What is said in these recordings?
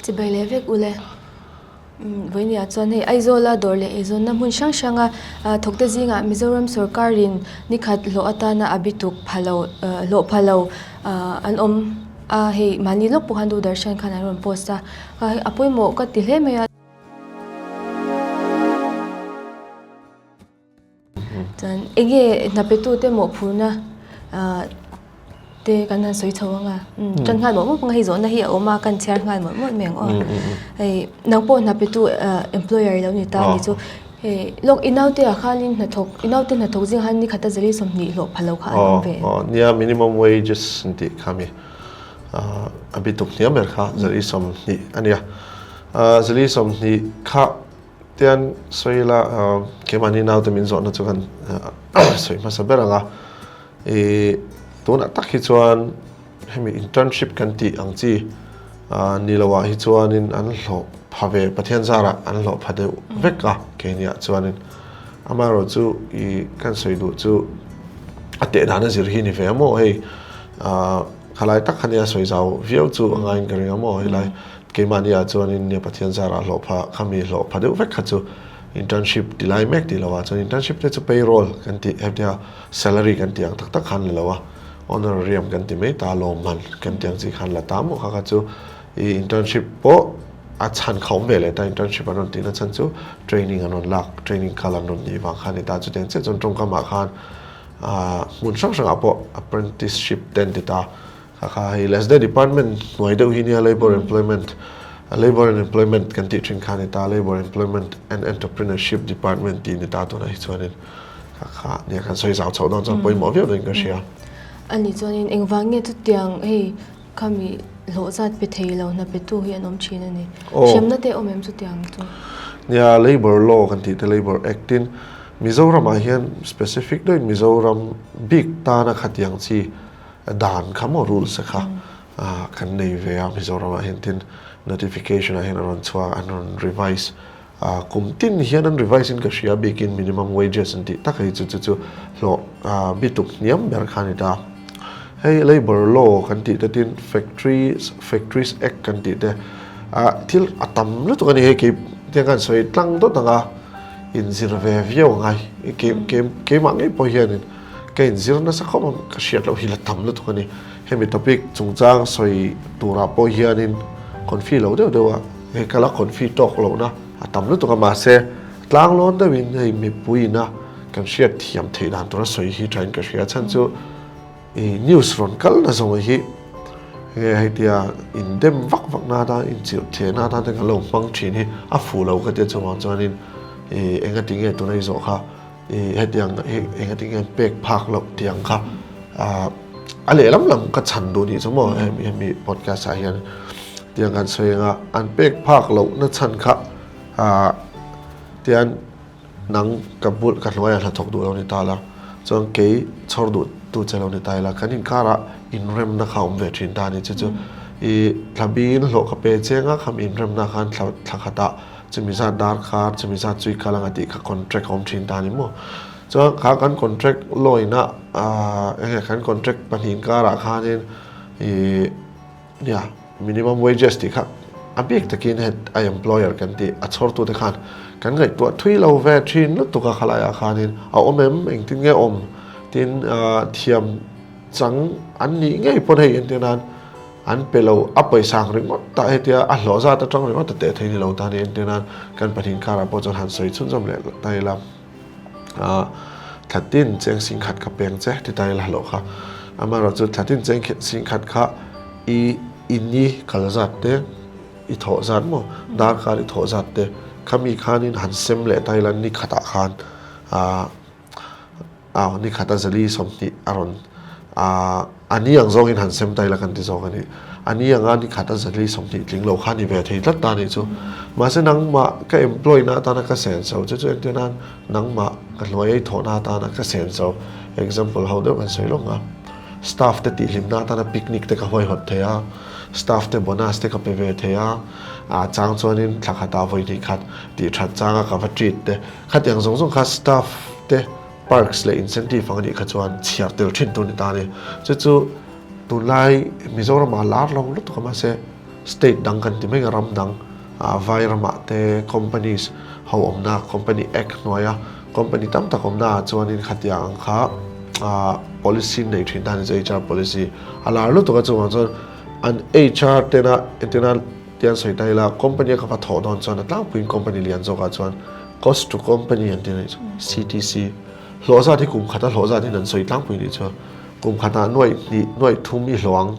Chibai leh vek ule. Vawinia chuan hei Aizawla dawr leh eizawnna hmun hrang hranga thawkte zingah Mizoram sorkarin nikhat hlawh atana a bituk pha lo hlawh pha lo an awm a hei mahni lawk pawh khan Doordarshan khan an rawn post a a pawimawh ka ti hle mai a. Chuan enge hna petu te mawhphurhna te kan han sawi chho ang a, tan nghal mawlh mawlh ang a, hei zawhna hi a awm a kan chhiar nghal mawlh mawlh mai ang aw. Hei nang pawh hna petu employer i lo ni ta a ni chu hei lawk i naute ah khanin hnathawk i naute hnathawk zingah khan nikhat a zali 20 hlawh pha lo kha an awm ve. Nia minimum wages an tih kha mi a bituk hniam ber kha zali 20 a nia. Zali 20 kha Tian sawi ila keimahni naute min zawhna chu kan sawi hmasa ber ang a, ih tunah tak hi chuan hemi internship kan tih ang chi ni lo ah hi chuanin an hlawh pha ve Pathian zarah an hlawh pha deuh vek a keiniah chuanin amaherawh chu ih kan sawi duh chu a teh dan a zir hi ni ve a maw hei khalai tak kha nia sawi zau viau chu a ngaiin ka ring a maw helai Keimahni ah chuanin nia Pathian zarah hlawh pha khami hlawh pha deuh vek kha chu internship ti lai mek tih lo ah chuan internship te chu payroll kan tih hetia salary kan tih ang tak tak khan la lo a, honorarium kan ti mai ta lawmman kan tih ang chi khan la ta maw kha kha chu i internship pawh a chhan kha awm ve leh ta internship an rawn tihna chhan chu training an rawn lak training kal an rawn nih vang kha a ni ta chutiang chiah chuan tawngkam ah khan ah hmun hrang hrang ah pawh apprenticeship te an ti ta. Kha kha hei LSD department hnuai deuh hi nia Labour Employment Labour and Employment kan tih thin kha a ni ta Labour Employment and Entrepreneurship Department tih a ni ta tunah hi chuanin kha kha nia kan sawi zau chhoh dawn chuan pawimawh viau dawn in ka hria. A nih chuanin engvang nge chutiang hei khami hlawh zat pe thei lo hna petu hi an awm thin a ni. Hremna te awm em chutiang chu? Nia Labour Law kan tih te Labour Act in Mizoramah hian specific deuhin Mizoram bik tana khatiang chi Dan kha maw rules kha kan nei ve a Mizoramah hian tin notification ah hian a rawn chhuak an rawn revise a kum tin hian an revise in ka hria bikin minimum wages an tih tak hei chu chu chu hlawh bituk hniam ber kha a ni ta. Hei labour law kan tih te tin factories factories act kan tih te ah thil a tam lutuk a ni hei kei tiang khan sawi tlang dawt ang a inzir ve viau a ngai keimah ngei pawh hianin Ka inzir nasa khawp a, ka hriat loh hi la tam lutuk a ni. Hemi topic chungchang sawi turah pawh hianin confi lo deuh deuh a, hei ka la confi tawk lohna a tam lutuk a, mahse tlanglawn deuhin hei mipuiina kan hriat thiam theih dan tura sawi hi thain ka hria. Chhan chu i news rawn kal na zawng hi nge heitia indem vak vak na atan inchirh thehna atan te kan lo hmang thin hi a fuh lo ka tia chuvang chuanin i engati nge tuna i zawh kha I hetiang hi engati nge an pek phak loh tih ang kha a lehlam lam ka chhan duh nih chu maw hemi hemi podcast ah hian tiang kan sawi anga an pek phak loh na chhan kha tian nang ka bul ka hnuaiah hnathawk duh lo ni ta la chuan kei chhawr duh tu che lo ni ta ila kan inkarah inremna kha a awm ve thin ta a ni chu chu i thla biin hlawh ka pe cheng a khami inremna khan thla thla khatah Chumi zat dar kha chumi zat chu i kal ang a tih kha contract a awm thin ta a ni maw? Chuan kha kan contract law ina enge kan contract pahnih inkarah khanin ih nia minimum wages tih kha a bik takin het a employer kan tih a chhawrtute khan kan ngaihtuah thui lo ve thin lutuk a khalaiah khanin a awm em engtin nge awm tin thiam chang an nih ngei pawn hei entir nan An pe lo, a pawisa ang ringawt ta hetia a hlawh zat atang ringawt a teh thei ni lo ta ni entir nan kan pahnih karah pawh chuan han sawi chhunzawm leh ta ila ah thla tin cheng sing khat ka peng che ti ta ila hlawh kha amaherawh chu thla tin cheng sing khat kha i i ni kal zat te i thawh zat maw darkar i thawh zat te khami khanin han sem leh ta ila ni khatah khan ah Aw, ni khat a zali 20 a rawn a, a ni ang zawngin han sem ta ila kan ti zawk a ni. A ni anga ni khat a zali 20 tling lo kha ni ve thei tlat ta a nih chu. Mahse nangmah ka employ na atana ka sen so chu chu entir nan nangmah ka hnuai ei thawhna atana ka sen so example ho deuh kan sawi lawk ang a. Staff te tihhlimna atana picnic te ka huaihawt thei a, staff te bonus te ka pe ve thei a, a chang chuanin thla khatah vawi hnih khat tih that changa ka va treat te Khatiang zawng zawng kha staff te perks leh incentive ang a nih kha chuan chhiar tel thin tur a ni ta a ni. Chu chu tunlai Mizoramah lar lo lutuk a mahse state dang kan ti mai a, ram dang vai ramah te companies ho awmna company act hnuaia company tam tak awmna ah chuanin khatiang ang kha policy nei thin ta a ni chu HR policy a lar lutuk a chungah chuan an HR tena entirna tian sawi ta ila company a ka va thawh dawn chuan a tlangpuiin company lian zawkah chuan cost to company an ti a nih chu CTC hlawh zat hi kum khata hlawh zat in an sawi tlangpui nih chuan kum khatah nuaih hnih nuaih thum i hlawh ang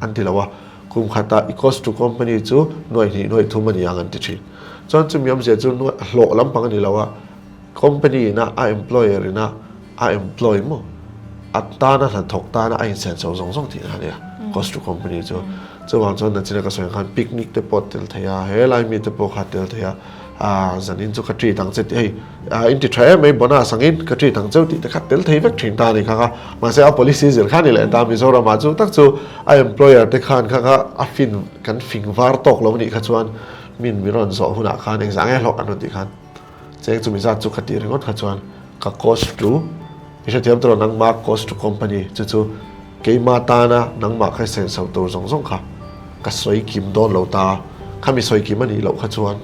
an ti lo a, kum khatah i cost to company chu nuaih hnih nuaih thum a ni ang an ti thin. Chuan chumi awmzia chu nuaih hlawh lampang a ni lo a, company ina a employer ina a employ maw a tana hnathawk tana a insen chho zawng zawng tihna a nia cost to company chu. Chuvang chuan nachina ka sawi ang khan picnic te pawh tel thei a, helai mi te pawh kha tel thei a, aaa zanin chu ka treat ang che tih hei aaa in ti tha em mai bonus angin ka treat ang cheu tih te kha tel thei vek thin ta a ni kha kha mahse a policy zir kha a ni leh ta Mizoramah chu tak chu a employer te khan kha kha a fin kan fing var tawk lo nih kha chuan min mi rawn zawh hunah khan engzah nge hlawk an rawn tih khan cheng chumi zat chu ka tih ringawt kha chuan ka cost to I hrethiam tawh lo nangmah cost to company chu chu keima tana nangmah kha i senso tur zawng zawng kha ka sawi kim dawn lo ta khami sawi kim a nih loh kha chuan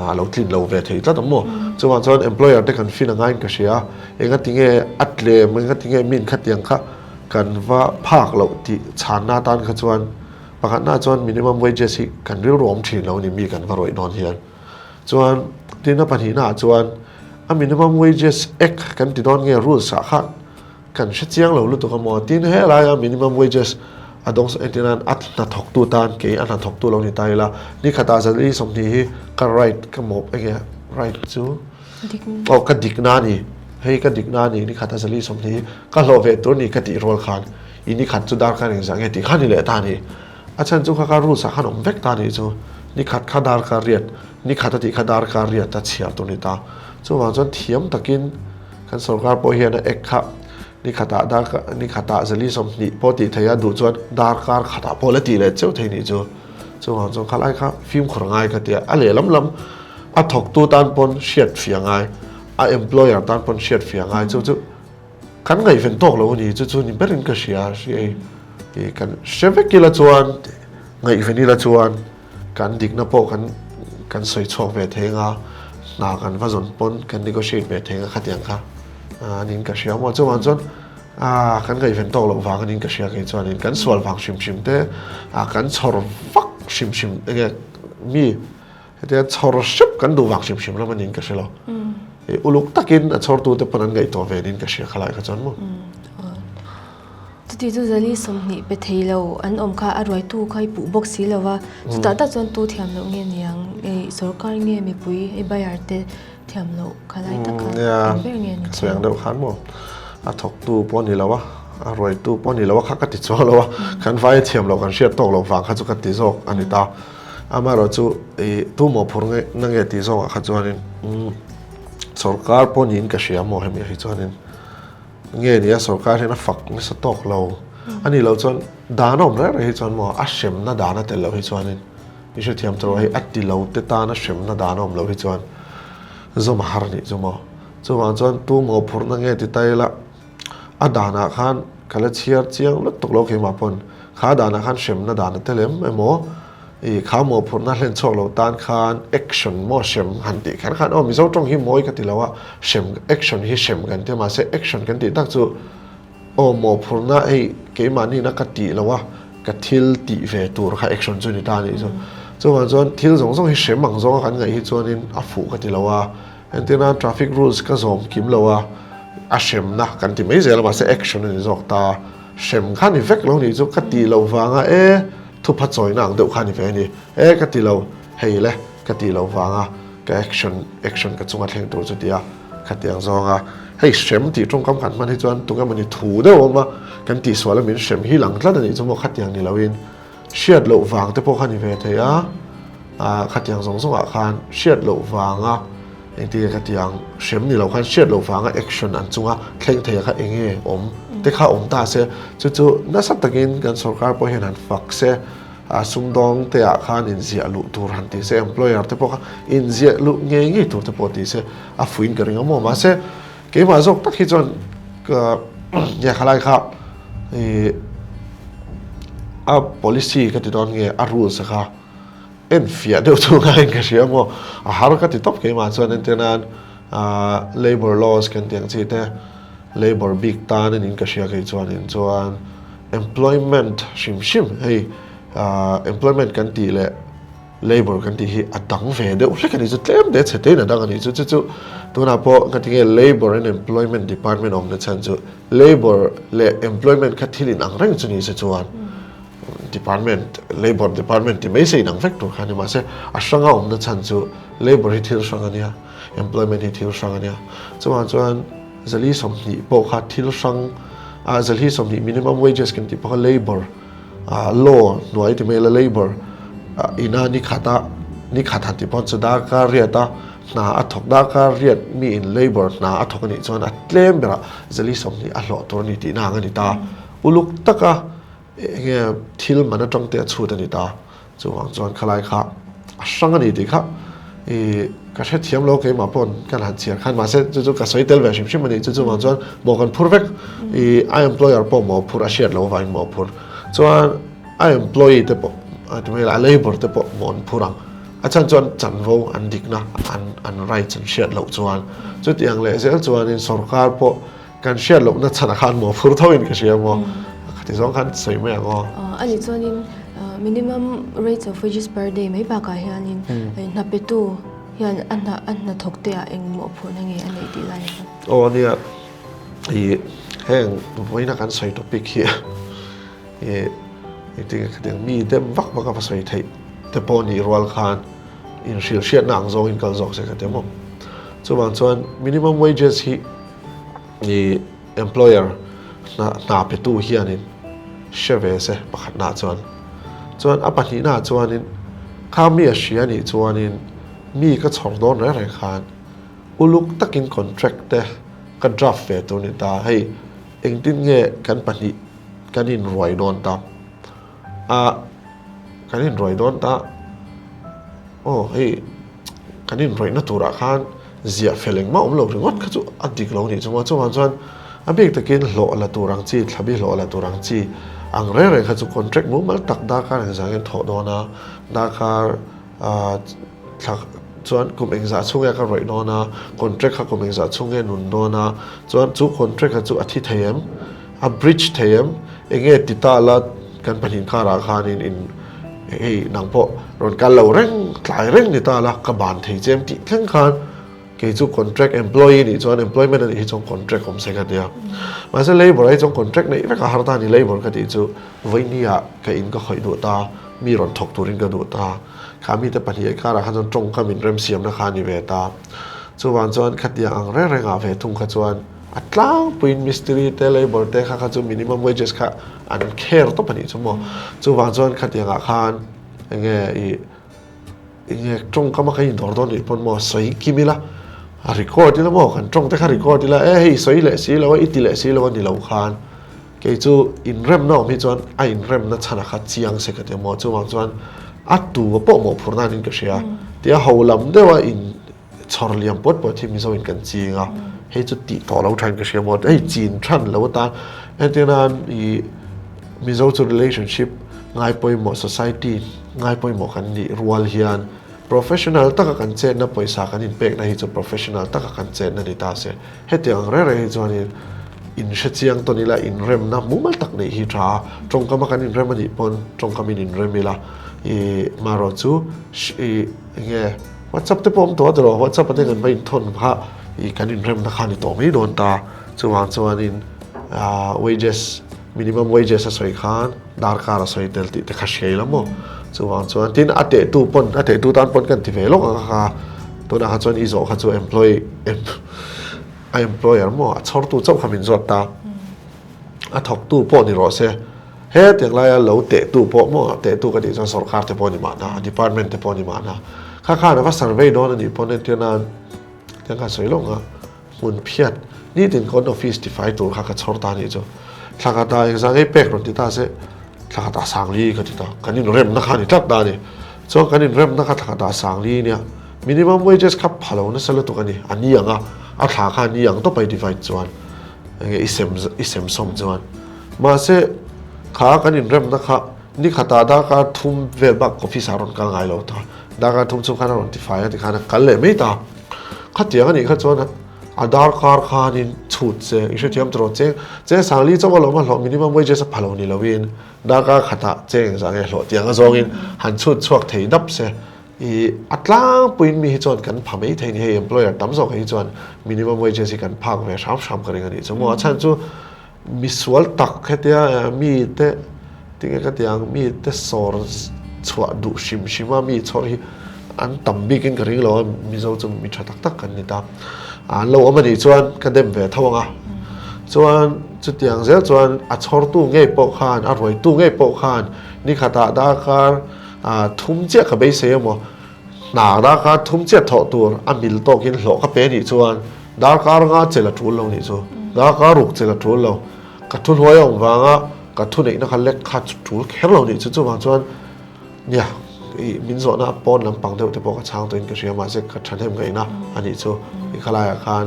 a lo tlin lo ve thei tlat ang maw chuvang chuan employer te kan fin a ngaiin ka hria enga tinge a tlem enga tinge min khatiang kha kan va phak loh tih chhanna atan kha chuan pakhatna chuan minimum wages hi kan rilru awm thin lo a ni mi kan va rawih dawn hian. Chuan tina pahnihnaah chuan a minimum wages act kan ti dawn nge rules ah khan kan hre chiang lo lutuk a maw tin helaia minimum wages a dawng entir nan a hnathawktu tan kei a hnathawktu lo ni ta ila ni khatah zali 20 hi ka right ka mawp enge right chu aw ka dikna a ni hei ka dikna a ni ni khatah zali 20 hi ka hlawh ve tur ni ka tih rual khan i ni khat chu darkar engzah nge tih kha ni leh ta a ni. A chhan chu kha kha rules ah khan awm vek ta nih chu. Ni khat kha darkar riat, ni khat a tih kha darkar riat a chhiar tur ni ta. Chuvang chuan thiam takin kan sorkar pawh hian a ek kha ni khatah darkar ni khatah zali 20 pawh tih theih a duh chuan darkar khatah pawh la tih leh cheu thei nih chu. Chuvang chuan khalai kha fimkhur ngai ka tia a lehlam lam a thawktu tan pawn hriat fia ngai, a employer tan pawn hriat fia ngai chu chu Kan ngaihven tawk lo a ni, chu chu ni berin ka hria hriai i kan hre vek ila chuan ngaihven ila chuan kan dikna pawh kan kan sawi chhuak ve thei anga hna kan va zawn pawn kan negotiate ve thei anga khatiang kha a niin ka hria maw chuvang chuan ah kan ngaihven tawk loh vang a niin ka hria kei chuanin kan sual vang hrim hrim te ah kan chhawr vak hrim hrim enge mi Hetia chhawr hrep kan duh vang hrim hrim lam anin ka hre lo. I uluk takin a chhawrtute pawn an ngaihtuah ve nin ka hria khalai kha chuan maw. Chuti chu zali 20 pe thei lo an awm kha a ruaitu kha i puh bawk si lo va, chutah tak chuan tu thiam loh nge niang, ei sorkar nge mipui ei buyer te thiam loh khalai tak kha eng ber nge ni Ka sawi ang deuh khan maw, a thawktu pawh ni lo a, a ruaitu pawh ni lo a kha ka ti chuang lo a, kan vai thiam loh kan hriat tawk loh vang kha chu ka ti zawk a ni ta. Amaherawh chu i tu mawhphur nge na nge tih zawngah kha chuanin sawrkar pawh niin ka hria maw hemi hi chuanin nge nia sawrkar hian a fak nasa tawk lo a nih loh chuan dan a awm reng reng hi chuan maw a hremna dan a tel loh hi chuanin i hrethiam tawh hi a ti lo te tana hremna dan a awm loh hi chuan zawm a har nih chu maw chuvang chuan tu mawhphurhna nge ti ta ila A danah khan ka la chhiar chiang lutuk lo keimah pawn kha danah khan hremna dan a tel em emaw ih kha mawhphurhna hlen chhuak lo tan khan action maw hrem han tih kher khan aw Mizo tawng hi mawi ka ti lo a hrem action hi hrem kan ti a mahse action kan tih tak chu aw mawhphurhna hei keimahni na ka tih lo a ka thil tih ve tur kha action chu ni ta a nih chu chuvang chuan thil zawng zawng hi hrem ang zawnga kan ngaih hi chuanin a fuh ka ti lo a. Entirna traffic rules ka zawm kim lo a, a hremna kan ti mai zel a mahse action a ni zawk ta, hrem kha ni vek lo nih chu ka tih loh vanga e thupha chawina ang deuh kha ni ve a ni, e ka ti lo hei le ka tih loh vanga ka action action ka chunga thleng tur chu tia khatiang zawnga hei hrem tih tawngkam kan hman hi chuan tunge mawni thu deuh awm a kan tihsual a min hrem hi lang tlat a nih chu maw khatiang ni loin Hriat loh vang te pawh kha ni ve thei a, ah khatiang zawng zawngah khan hriat loh vanga engtin nge khatiang hrem ni lo khan hriat loh vanga action an chunga thleng thei a kha eng nge awm te kha awm ta se chu chu nasa takin kan sorkar pawh hian han fak se ah sumdawng te ah khan inziah luh tur han ti se employer te pawh kha inziah luh ngei ngei tur te pawh ti se a fuin ka ring a maw mahse Keimah zawk tak hi chuan ka nia khalai kha ih A policy ka ti dawn nge a rules a kha en fiah deuh chu ngaiin ka hria maw? A har ka ti tawp keimah chuan entir nan labour laws kan tih ang chi te labour bik tan a niin ka hria kei chuanin chuan employment hrim hrim hei employment kan tih leh Labour kan tih hi a dang ve deuh hlek a nih chu, tlem te chhe tein a dang a nih chu. Chu chu tunah pawh ka ti nge Labour and Employment Department awmna chhan chu Labour leh Employment kha thil inang reng chu ni se chuan Department, Labour Department ti mai se inang vek tur kha a ni. Mahse a hranga awmna chhan chu Labour hi thil hrang a nia, Employment hi thil hrang a nia. Chuvang chuan zali 20 pawh kha thil hrang, ah zali 20 minimum wages kan tih pawh kha Labour, Law hnuai ti mai la labour ina ni khata ni khat han ti pawn chu darkar riat a hna a thawk darkar riat mi in labour hna a thawk anih chuan a tlem berah zali 20 a hlawh tur a ni tihna ang a ni ta uluk taka enge thil man atang te a chhut a ni ta. Chuvang chuan khalai kha a hrang a ni tih kha i ka hrethiam lo keimah paw'n kan han chhiar khan mahse chu chu ka sawi tel ve hrim hrim a ni chu chuvang chuan maw kan phur vek i a employer pawh maw phur a hriat loh avangin maw phur chuan a employee te pawh ti mai ila a labour te pawh maw an phur ang a chhan chuan chanvo an dikna an an rights an hriat loh chuan chutiang leh zel chuanin sorkar pawh Kan hriat lohna chhanah khan maw phur tho in ka hria maw? Khati zawng khan sawi mai ang aw. A nih chuanin minimum rates of wages per day mai bakah hianin hna petu hian a hna a hnathawk te ah eng mawhphurhna nge a neih tih lai kha? Aw nia, ih heng vawiina kan sawi topic hi ih engtin nge khatiang mi dem vak vak a va sawi theih te pawh nih rual khan inhrilhhriatna ang zawngin kal zawk se ka ti maw? Chuvang chuan minimum wages hi I employer hna hna petu hianin hre ve se pakhatnaah chuan. Chuan a pahnihnaah chuanin kha mi a hria anih chuanin mi ka chhawr dawn reng reng khan uluk takin contract te ka draft ve tur ni ta hei engtin nge kan pahnih kan inruai dawn ta a kan inruai dawn ta aw hei kan inrawihna turah khan ziah fel engmah awm lo ringawt kha chu a dik lo nih chu maw chuvang chuan a bik takin hlawh la tur ang chi thlabi hlawh la tur ang chi ang reng reng kha chu contract mumal tak darkar engzah nge an thawh dawn a darkar ah thla chuan kum engzah chhung nge ka rawih dawn a contract kha kum engzah chhung nge nun dawn a chuan chu contract kha chu a thi thei em A bridge thei em? Enge ti ta la kan pahnih karah khanin in hei nang pawh rawn kal lo reng tlai reng ni ta la ka ban thei che em tih thleng khan kei chu contract employee nih chuan employment a nih hi chuan contract awm se ka tia. Mahse labour ah hi chuan contract neih vek a har ta a ni labour ka tih chu vawinia ka in ka khawih duh ta mi rawn thawk turin ka duh ta kha mite pahnih karah khan chuan tawngkam in remsiamna kha a ni ve ta. Chuvang chuan khatiang ang reng rengah ve thung kha chuan A tlangpuiin mistiri te labour te kha kha chu minimum wages kha an care tawp a nih chu maw. Chuvang chuan khatiangah khan enge ih enge tawngkam a kan indawr dawn nih pawn maw sawi kim ila a record ila maw kan tawng te kha record ila e hei sawi leh si lo a i ti leh si lo a ni lo khan kei chu inremna awm hi chuan a inremna chhan a kha chiang se ka ti a maw chuvang chuan a tu pawh mawhphurh nan in ka hria tia ho lam deuh a in Chhawr liam puat puat hi Mizo in kan ching a, hei chu tih tawh lo than ka hria maw, hei chin than lo atan entir nan ih Mizo chu relationship ngai pawimawh society ngai pawimawh kan nih rual hian professional taka kan chetna pawisa kan inpekna hi chu professional taka kan chetna ni ta se hetiang ang reng reng hi chuanin inhre chiang tawn ila inremna mumal tak neih hi tha a, tawngkama kan inrem anih pawn tawngkamin inrem ila ih marawh chu ih enge WhatsApp te pawh awm tawh a tiraw, WhatsApp ah te kan va inthawn kha ih kan inremna kha a ni tawh mai dawn ta. Chuvang chuanin ah wages, minimum wages a sawi khan darkar a sawi tel tih te kha hria ila maw. Chuvang chuan tin a tehtu pawn a tehtu tan pawn kan ti ve lawk ang kha tunah kha chuan i zawh kha chu employee a employer maw a chhawrtu chauh kha min zawt ta. A thawktu pawh ni rawh se. Hetiang laia lo tehtu pawh maw, tehtu ka tih chuan sorkar te pawh a ni mahna, department te pawh a ni mahna. Kha khan a va survey dawn a nih pawn entir nan tiang khan sawi lawk ang a, hmun phiat nitin kawn office tifai tur kha ka chhawr ta a nih chu. Thla khat ah engzah ngei pek rawn ti ta se, thla khat ah sangli ka ti ta, kan inremna kha a ni tlat ta a ni. Chuan kan inremna kha thla khat ah sangli nia, minimum wages kha pha lo nasa lutuk a ni, a ni ang a, a thla kha a ni ang tawp a i divide chuan, enge i sem i sem sawm chuan. Mahse, kha kan inremna kha Ni khatah darkar thum vel bak office ah a rawn kal ngai lo ta. Darkar thum chhung khan a rawn tifai a tikhan a kal leh mai ta. Khatiang a nih kha chuan a darkar khanin chhut che i hrethiam tawh cheng cheng sangli chauh alawm a hlawh minimum wages a pha lo ni loin darkar khatah cheng engzah nge hlawh tiang a zawngin han chhut chhuak thei dap se i a tlangpuiin mi hi chuan kan pha mai thei ni hei employer tam zawk hi chuan minimum wages hi kan phak ve hram hram ka ring a nih chu maw a chhan chu Misual tak hetia mite tinge ka ti ang mite sawr chhuah duh hrim hrim a mi chhawr hi an tam bikin ka ring lo a Mizo chu mi tha tak tak kan ni ta an lo awm a nih chuan ka dem ve tho ang a chuan chutiang zel chuan a chhawrtu ngei pawh khan a ruaitu ngei pawh khan nikhatah darkar thum chiah ka beisei emaw Hna darkar thum chiah thawh tur a mil tawkin hlawh ka pe nih chuan darkar nga chel a tul lo nih chu. Darkar ruk chel a tul lo. Ka thu hnuai a awm vanga ka thu neihna kha lek kha chu tul kher lo nih chu. Chuvang chuan nia i min zawhna pawn lampang deuh te pawh ka chhang tawhin ka hria mahse ka thahnem ngaihna a nih chu. I khalaiah khan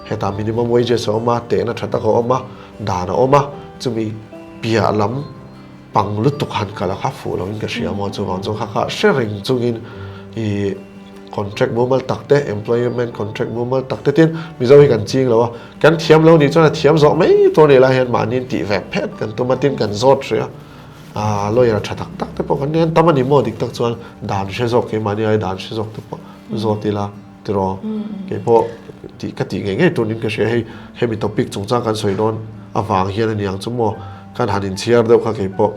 hetah minimum wages a awm a, tehna tha tak a awm a, dan a awm a, chumi piah lam Pang lutuk han kal a kha fuh loin ka hria maw chuvang chuan kha kha hre reng chungin i contract mumal tak te employment contract mumal tak te tin Mizo hi kan ching lo a kan thiam lo nih chuan a thiam zawh mai tur nih lai hian mahni in tih ve phet kan tum a tin kan zawt hrih a ah lawyer tha tak tak te pawh kan nei an tam a ni maw dik tak chuan dan hre zawk keimahni ai dan hre zawk te pawh zawt ila. Tiraw? Kei pawh tih ka tih ngei ngei tunin ka hria hei hemi topic chungchang kan sawi dawn avang hian a niang chu maw kan han inchhiar deuh kha kei pawh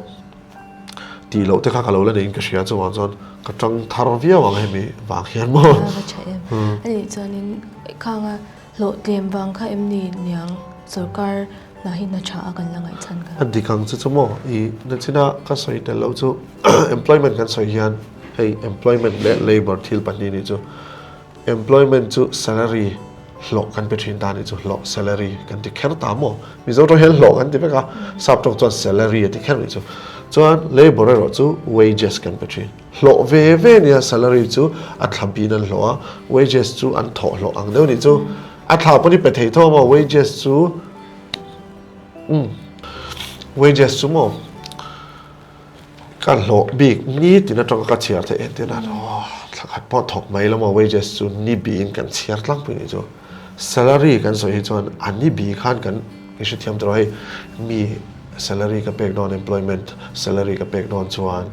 tih loh te kha ka lo la neiin ka hria chuvang chuan ka tang thar viau ang hemi vang hian maw. A va tha em. A nih chuanin khanga hlawh tlem vang kha em ni niang sorkar hna hi hna tha a kan la ngaihchhan kha. A dik ang chu chu maw i nachina ka sawi tel loh chu employment kan sawi hian Hei employment leh labour thil pahnih nih chu employment chu salary hlawh kan pe thin ta nih chu hlawh salary kan ti kher ta maw Mizo tawng hian hlawh kan ti vek a sap tawng chuan salary a ti kher nih chu chuan labour erawh chu wages kan pe thin hlawh ve ve nia salary chu a thla bin an hlawh a wages chu an thawh hlawh ang deuh nih chu a thla pawh ni pe thei tho maw wages chu umm wages chu maw. Ka hlawh bik nitin atanga ka chhiar theih entir nan aw thla khat pawh thawk mai lo maw wages chu ni biin kan chhiar tlangpui nih chu salary kan sawi hi chuan a ni bi khan kan i hrethiam tawh hei mi salary ka pek dawn employment salary ka pek dawn chuan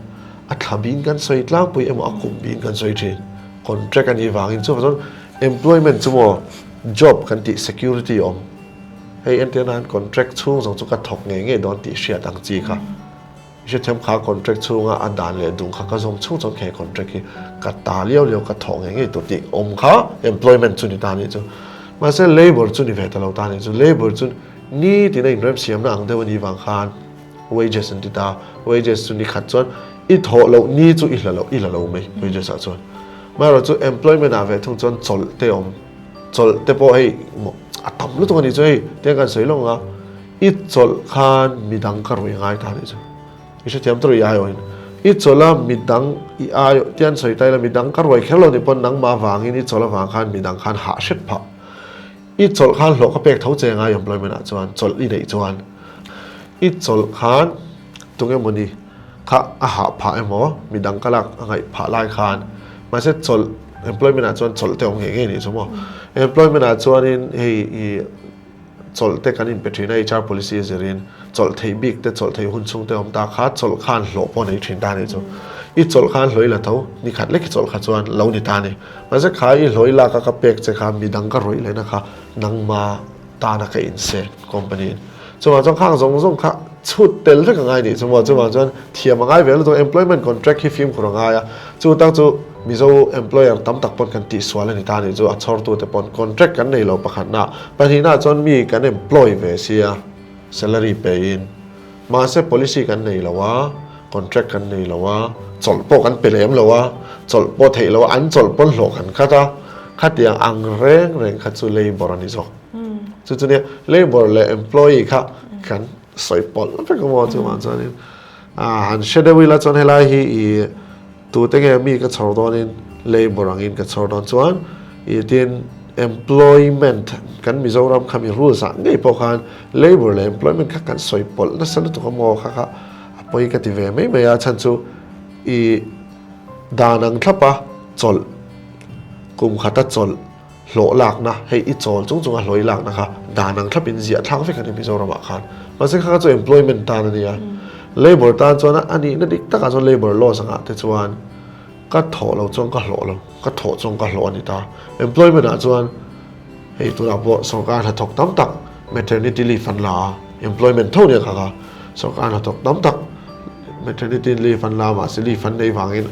a thla biin kan sawi tlangpui emaw a kum biin kan sawi thin contract a nih vangin chuvang chuan employment chu maw job kan tih security awm hei entir nan contract chhung zawng chu ka thawk ngei ngei dawn tih hriat ang chi kha. Hrethiam kha contract chhunga a dan leh dung kha ka zawm chhung chuan he contract hi ka ta liau liau ka thawh ngei ngei tur tih awm kha employment chu ni ta nih chu. Mahse labour chu ni ve ta lo ta nih chu. Labour chu nitin a inremsiamna ang deuh a nih vang khan wages an ti ta. Wages chu ni khat chuan i thawh loh ni chu i hla loh i la lo mai wages ah chuan. Amaherawhchu chu employment ah ve thung chuan chawlh te awm chawlh te pawh hei a tam lutuk a nih chu hei tiang kan sawi lawng a. I chawlh khan midang ka ruih ngai ta nih chu. I hrethiam tawh i aiawhin. I chawlh a midang i aiawh tian sawi ta ila midang ka ruai kher lo nih pawn nangmah vangin i chawlh avang khan midang khan hah hret phah. I chawlh khan hlawh ka pek tho che ngai employment ah chuan chawlh i neih chuan. I chawlh khan tunge mawni kha a hah phah emaw midang ka lak a ngaih phah lai khan mahse chawlh employment ah chuan chawlh te awm ngei ngei nih chu maw. Employment ah chuanin hei i. Chawlh te kan inpe thin a, HR policy a zirin chawlh theih bik te, chawlh theih hun chhung te awm ta kha, chawlh khan hlawh pawh nei thin ta a nih chu. I chawlh khan hlawh i la tho, ni khat lek i chawlh kha chuan lo ni ta a ni. Mahse kha i hlawh i lak a ka pek che kha midang ka rawih lehna kha nangma tana ka inse company in. Chuvang chuan khang zawng zawng kha chhut tel vek a ngai nih chu maw, chuvang chuan thiam a ngai ve lutuk employment contract hi fimkhur a ngai a, chu tak chu Mizo employer tam tak pawn kan tihsual a ni ta nih chu a chhawrtute pawn contract kan nei lo pakhatna pahnihna chuan mi kan employ ve sia salary pe in mahse policy kan nei lo a contract kan nei lo a chawlh pawh kan pe lem lo a chawlh pawh theih lo a an chawlh pawn hlawh kan khat a khatiang ang reng reng kha chu labour a ni zawk chu chu nia labour leh employee kha kan sawi pawlh vek a maw chuvang chuanin han hre deuh ila chuan helai hi ih Tute nge mi ka chhawr dawnin labour angin ka chhawr dawn chuan i tin employment kan Mizoram kha mi rules ah ngei pawh khan labour leh employment kha kan sawi pawlh nasa lutuk a maw kha kha a pawi ka ti ve mai mai a, chhan chu i dan ang thlap a chawlh, kum khata chawlh hlawh lakna, hei i chawl chung chunga hlawh i lakna kha dan ang thlapin ziah thlak vek a ni Mizoramah khan. Mahse kha kha chu employment tan a nia. Labour tan chuan a nihna dik takah chuan labour laws angah te chuan ka thawh lo chuan ka hlawh lo, ka thawh chuan ka hlawh a ni ta. Employment ah chuan hei tunah pawh sorkar hnathawk tam tak maternity leave an la a, employment tho nia kha kha sorkar hnathawk tam tak maternity leave an la a mahse leave an neih vangin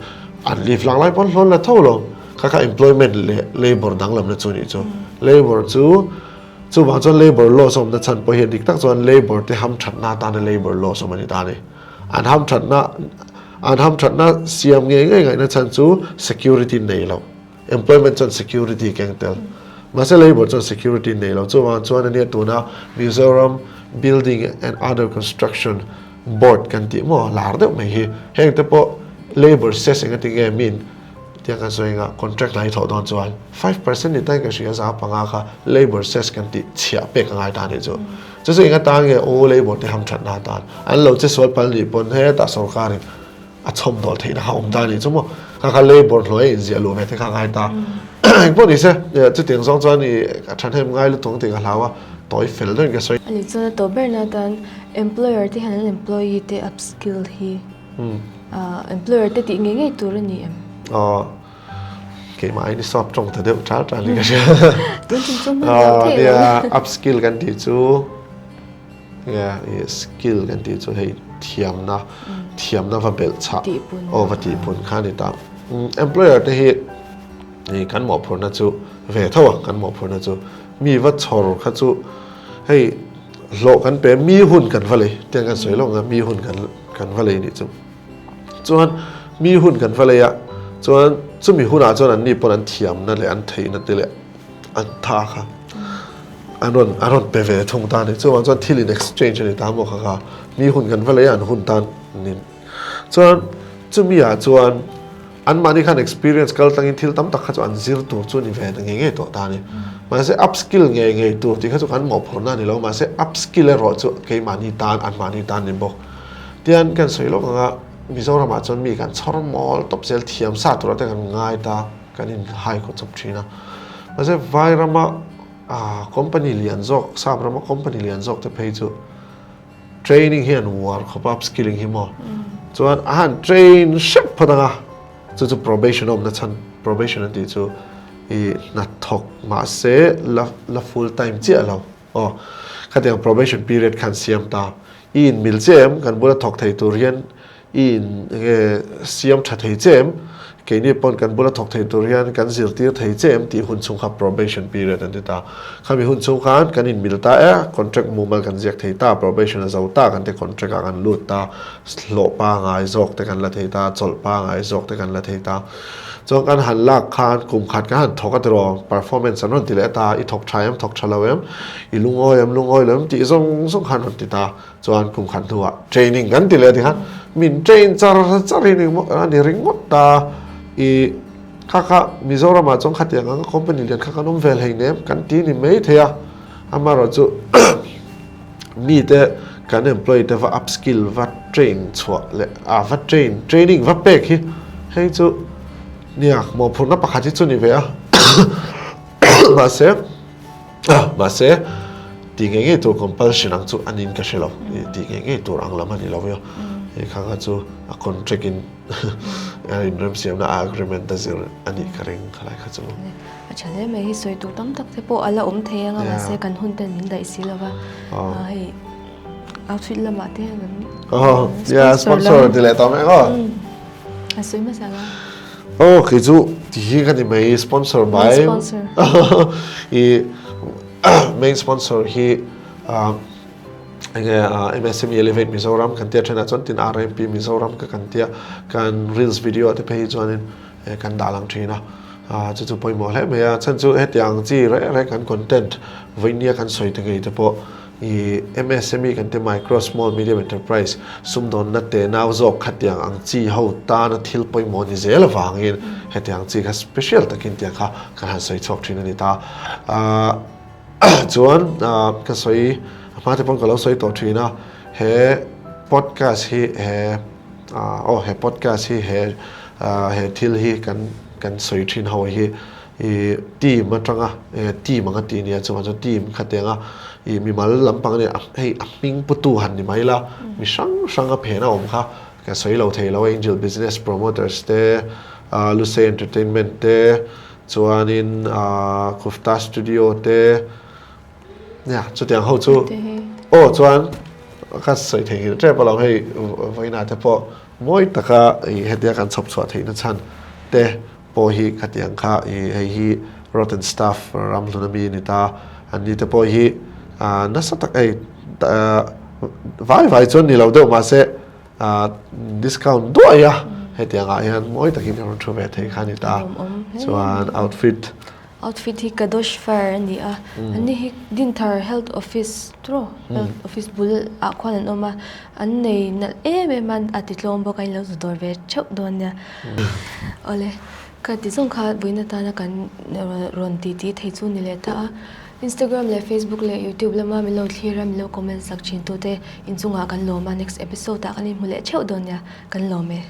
an leave lak lai pawn hlawn la tho lo. Kha kha employment leh labour danglamna chu nih chu. Labour chu chuvang chuan labour laws awmna chhan pawh hian dik tak chuan labour te hamthatna atana labour laws awm a ni ta a ni. An hamthatna an hamthatna siam ngei ngei ngaihna chhan chu security nei lo. Employment chuan security keng tel. Mahse labour chuan security nei lo. Chuvang chuan ania tuna Mizoram Building and Other Construction Board kan tih maw lar deuh mai hi. Heng te pawh labour cess engati nge min Tiang kan sawi anga contract hna hi thawh dawn chuan 5% ni tain ka hria za panga kha labour cess kan tih chhiah pek a ngai ta anih chu. Chu chu enga tan nge aw labour te hamthatna atan an lo che sual pal nih pawn hetah sorkarin a chhawmdawl theihna kha a awm ta anih chu maw. Kha kha labour hnuai a inziah luh ve te kha a ngai ta. Engpawh ni se chutiang zawng chuan i a thahnem ngai lutuk ang tih ka hlau a, tawi fel deuhin ka sawi. Ani chuan a tawp berna atan employer te hian an employee te upskill hi. Employer te tih ngei ngei tur a ni em? Aw, keimah ain i sawp tawng ta deuh ṭal ṭal ni ka hria. Tun tum chu hman lo thei lo. Nia, upskill kan tih chu nia, skill kan tih chu hei thiamna, thiamna va belh chhah, aw va tihpun kha a ni ta. Employer te hi kan mawhphurhna chu ve tho a, kan mawhphurhna chu mi va chhawr kha chu hei hlawh kan pe, mi hun kan va lei, tiang kan sawi lawk ang a, mi hun kan Kan va lei nih chu. Chuan mi hun kan va lei a, chuan chumi hunah chuan anni pawn an thiamna leh an theihna te leh an tha kha an rawn an rawn pe ve thung ta a ni. Chuvang chuan thil in exchange a ni ta maw kha kha mi hun kan va lei a an hun tan nin. Chuan chumi ah chuan Anmahni khan experience kal tlangin thil tam tak kha chu an zir tur chu a ni ve ngei ngei tawh ta a ni. Mahse upskill ngei ngei tur tih kha chu kan mawhphurhna a ni lo, mahse upskill erawh chu keimahni tan, anmahni tan a ni bawk. Tian kan sawi lawk ang a, Mizoramah chuan mi kan chhawr mawl tawp zel thiam sa turah te kan ngai ta, kan inhai khaw chawp thin a. Mahse Vairama company lian zawk, Sap rama company lian zawk te phei chu, Training hi an uar khawp a, upskilling hi maw. Chuan a han train hrep phawt ang a, chu chu probation a awmna chhan, probation an tih chu i hnathawk mahse la la full time chiah lo aw. Khatiang probation period khan siam ta, i inmil chiah em kan bula thawk thei tur hian I in nge siam tha thei che em? Keini pawn kan bula thawk thei tur hian kan zirtir thei che em tih hun chhung kha probation period an ti ta. Khami hun chhung khan kan inmil ta e, contract mumal kan ziak thei ta, probation a zo ta kan ti contract ah kan lut ta, hlawh pangai zawk te kan la thei ta, chawlh pangai zawk te kan la thei ta. Chuan kan han lak khan kum khat kan han thawk a tiraw, performance an rawn ti leh ta, i thawk tha em, thawk tha lo em, i lungawi em, lungawi lo em tih zawng zawng khan rawn ti ta. Chuan kum khat hnuah training kan ti leh tikhan min train char char hi a ni ringawt ta. I kha kha Mizoramah chuan khatiang anga company lian kha kan awm vel hei nem kan ti ni mai thei a. Amaherawh chu mite kan employee te va upskill va train chhuah leh a va train training va pek hi hei chu nia mawhphurhna pakhat hi chu ni ve a. Mahse. Mahse, tih ngei ngei tur compulsion ang chu a niin ka hre lo. Tih ngei ngei tur ang lam a ni lo viau. Hei kha kha chu a contract in a inremsiamna a agreement a zir a nih ka ring khalai kha chu. A tha hle mai hi sawi tur tam tak te pawh a la awm thei anga mahse kan hun ten min daih si lova. Hei outfit lamah te hian kan sponsor ti leh tawh mai aw. A sawi hmasa la. Aw kei chu ti hi ka ni mai sponsor mai. Main sponsor. I main sponsor hi enge MSME Elevate Mizoram kan tia thenah chuan tin RMP Mizoram ka kan tia kan reels video te phei hi chuanin kan dah lang thin a. Chu chu pawimawh hle mai a chhan chu hetiang chi reh reh kan content vawinia kan sawi te ngei te pawh I MSME kan ti Micro Small Medium Enterprise sumdawnna tenau zawk khatiang ang chi ho tana thil pawimawh ni zel avangin hetiang chi kha special takin tiang kha kan han sawi chhuak thin a ni ta. Chuan ka sawi a hma te pawn ka lo sawi tawh thin a he. podcast hi he aw he podcast hi he he thil hi kan kan sawi thin ho hi i team atanga team anga tih nia chuvang chuan team khatianga i mimal lampang ania hei a hming putu han ni mai la mi hrang hranga phena awm kha ka sawi lo thei lo a Angel Business Promoters te Lusei Entertainment te chuanin Kufta Studio te Nia, chutiang ho chu aw chuan ka sawi thei nghilh tep alawm hei vawiinah te pawh mawi taka ih hetia kan chhawp chhuah theihna chhan te pawh hi khatiang kha ih hei hi Rotten Staff ramhlun ami a ni ta an ni te pawh hi ah nasa tak hei vai vai chuan ni lo deuh mahse ah discount duai a hetiang ah hian mawi takin a rawn thu ve thei kha a ni ta chuan outfit Outfit hi Kadosh Fire a ni a, an ni hi Dinthar Health Office tiraw Health Office bul ah khuan an awm a, an nei nalh em em a, a ti tlawm bawk a in lo zu dawr ve theuh dawn nia. Awle, ka ti zawng kha vawiin atana kan rawn ti tih thei chu ni leh ta a, Instagram leh Facebook leh YouTube lama min lo thlir a, min lo comment sak thin tute inchungah kan lawm a, next episode ah kan inhmu leh theuh dawn nia, kan lawm e.